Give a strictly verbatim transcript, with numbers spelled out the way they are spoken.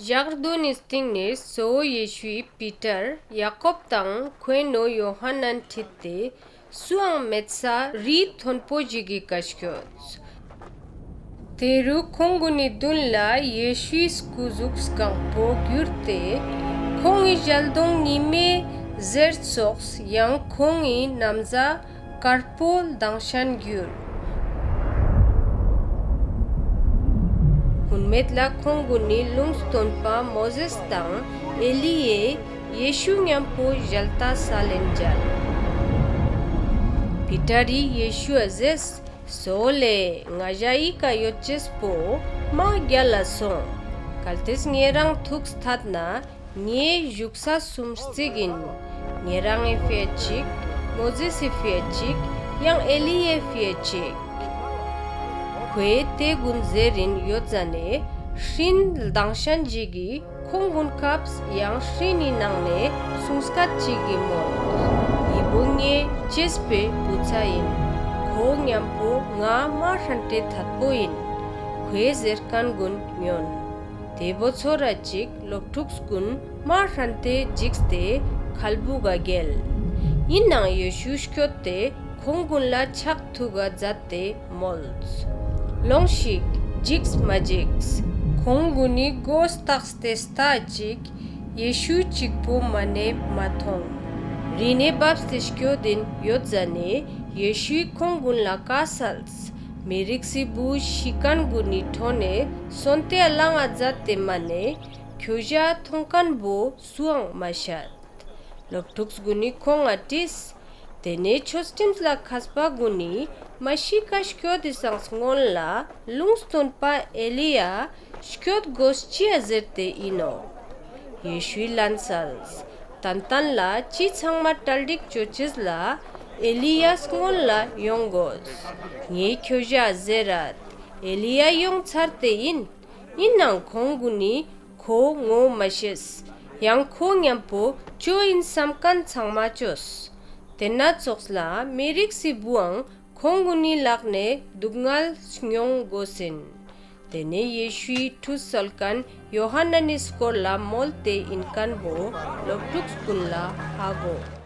ཞག་རྡོ་ནི་སྟིང་ནེ་གཙོ་བོ་ཡེ་ཤུའི་པི་ཏར་ཡ་ཀོབ་དང་ཁོའེ་ནོ་ཡོ་ཧཱ་ནན་ཁྲིད་དེ་སུའང་མེད་ས་རི་ཐོན་པོ་ཞིག་གི་ཀ་སྐྱོད། ཏེ་རུ་ཁོང་གུན་ནི་དུན་ལ་ཡེ་ཤུའི་སྐུ་ཟུགས་གང་པོ་གྱུར་ཏེ་ཁོང་ངི་ཞལ་དོང་ཉི་མའེ་ཟེར་ཙོགས་ཡང་ཁོང་ངི་ན་བཟའ་དཀར་པོ་ལྡང་ཤན་གྱུར། ཧུན་མེད་ལ་ཁོང་གུན་ནི་ལུང་སྟོན་པ་མོ་ཟེས་དང་ཨེ་ལི་ཡཱའེ་ཡེ་ཤུ་ཉམ་པོ་ཞལ་ཏ་སལ་ལེན་ཇལ། པི་ཏར་རི་ཡེ་ཤུའ་ཟེརས། གཙོ་བོ་ལེ། ང་ཞའི་ཀ་ཡོད་ཅེས་པོ་མ་གྱལ་ལ་སོང་། གལ་ཏེས་ཉེ་རང་ཐུགས་ཐད་ན་ངའེ་ཞུགས་ས་སུམ་རྩིག་ཨིན། ཉེ་རང་ངི་ཕིའ་ཅིག་མོ་ཟེས་སི་ཕིའ་ཅིག་ཡང་ཨེ་ལི་ཡཱའེ་ཕིའ་ཅིག། ཁོའེ་ཏེ་གུན་ཟེར་རིན་ཡོད་ཟ་ནེ་སྤྲིན་ལྡང་ཤན་ཞིག་གི་ཁོང་གུན་ཁབས་ཡང་སྤྲིན་ནི་ནང་ནེ་སུང་སྐད་ཅིག་གི་མོལ། འི་བོ་ངའེ་ཅེས་པའེ་བུ་ཚ་ཨིན། ཁོ་ཉམ་པོ་ང་མ་ཧྲན་ཏེ་ཐད་པོ་ཨིན། ཁོའེ་ཟེར་ཁན་གུན་ཉོན། ཏེ་བོ་ཚོར་ར་ཅིག་ལོབ་ཕྲུགས་གུན་མ་ཧྲན་ཏེ་ཇིགས་ཏེ་ཁལ་བུག་ག་གྱེལ། ཨིན་ནའང་ཡེ་ཤུ་སྐྱོད་དེ་ཁོང་གུན་ལ་ཆག་ཐུག་ག་ཛད་དེ་མོལས། ལོངས་ཤིག། ཇིགས་མ་ཇིགས། ཁོང་གུན་ནི་གོ་སྟགས་ཏེ་ལྟའ་ཅིག་ཡེ་ཤུ་ཅིག་པོ་མ་ནེ་མ་ཐོང་། རི་ནེ་བབས་ཏེ་སྐྱོད་དིན་ཡོད་ཟ་ནེ་ཡེ་ཤུའི་ཁོང་གུན་ལ་ཀའ་སལས། མི་རིགས་སི་བུ་ཤི་ཁན་གུན་ནི་ཕྲོ་ནེ་སོན་ཏེའ་ལང་ང་ཛད་དེ་མ་ནེ་ཁྱོ་ཞའ་ཐོང་ཁན་བོ་སུའང་མ་ཤད། ལོབ་ཕྲུགས་གུན་ནི་ཁོང་ང་དྲིས། ཏེ་ནེ་ཆོས་ཁྲིམས་ལ་ཁས་པ་གུན་ནི་མ་ཤི་ཀ་སྐྱོད་དི་སང་སྔུན་ལ་ལུང་སྟོན་པ་ཨེ་ལི་ཡཱ་སྐྱོད་གོས་ཅིའ་ཟེར་ཏེ་ཨིན་ནོག། ཡེ་ཤུའི་ལན་སལས། ཏན་ཏན་ལ་ཅི་ཚང་མ་གྲ་སྒྲིག་ཅོ་ཅེས་ལ་ཨེ་ལི་ཡཱ་སྔུན་ལ་ཡོང་གོས། ངའེ་ཁྱོ་ཞའ་ཟེར་རད། ཨེ་ལི་ཡཱ་ཡོང་ཚར་ཏེ་ཨིན། ཨིན་ནའང་ཁོང་གུན་ནི་ཁོ་ངོ་མ་ཤེས། ཡང་ཁོ་ཉམ་པོ་ཅོ་ཨིན་སམ་ཁན་ཚང་མ་ཅོས། ཏེན་ན་ཙོགས་ལ་མི་རིགས་སི་བུའང་ཁོང་གུན་ནི་ལག་ནེ་རྡུག་ངལ་མྱོང་གོས་ཨིན། ཏེ་ནེ་ཡེ་ཤུའི་ཁྲུས་སོལ་ཁན་ཡོ་ཧཱ་ནན་ནི་སྐོར་ལ་མོལ་ཏེ་ཨིན་ཁན་བོ་ལོབ་ཕྲུགས་གུན་ལ་ཧ་གོ།